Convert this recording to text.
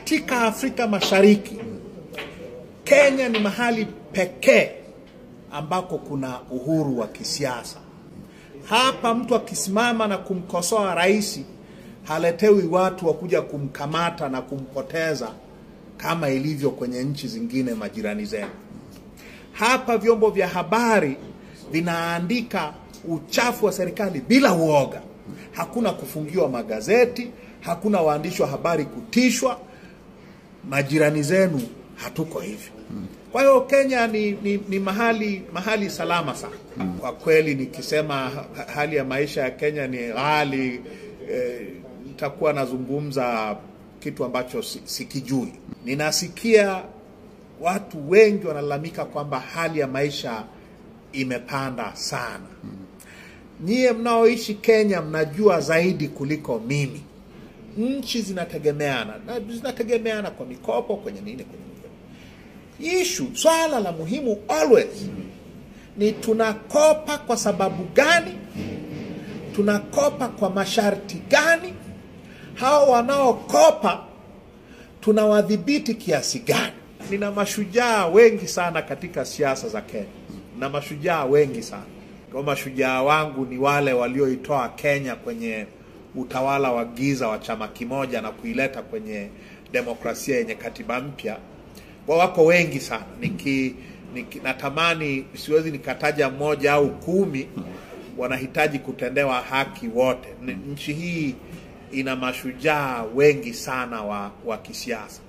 Katika Afrika Mashariki, Kenya ni mahali pekee ambako kuna uhuru wa kisiasa. Hapa mtu akisimama na kumkosoa rais haletewi watu wa kuja kumkamata na kumpoteza kama ilivyo kwenye nchi zingine majirani zetu. Hapa vyombo vya habari vinaandika uchafu wa serikali bila uoga. Hakuna kufungiwa magazeti, hakuna waandishi wa habari kutishwa. Majirani zenu hatuko hivyo. Kwa hiyo Kenya ni mahali salama sana. Kwa kweli nikisema hali ya maisha ya Kenya ni ghali, nitakuwa nazungumza kitu ambacho sikijui. Ninasikia watu wengi wanalalamika kwamba hali ya maisha imepanda sana. Nyie mnaoishi Kenya mnajua zaidi kuliko mimi. Nchi zinategemeana, na zinategemeana kwa mikopo, kwenye nini, kwenye nini. Issue, swala la muhimu always ni tunakopa kwa sababu gani? Tunakopa kwa masharti gani? Hao wanaokopa tunawadhibiti kiasi gani? Nina mashujaa wengi sana katika siasa za Kenya. Na mashujaa wengi sana. Kwa mashujaa wangu ni wale walioitoa Kenya kwenye utawala wa giza wa chama kimoja na kuileta kwenye demokrasia yenye katiba mpya. Kwa wako wengi sana. Natamani siwezi nikataja mmoja au 10, wanahitaji kutendewa haki wote. Nchi hii ina mashujaa wengi sana wa kisiasa.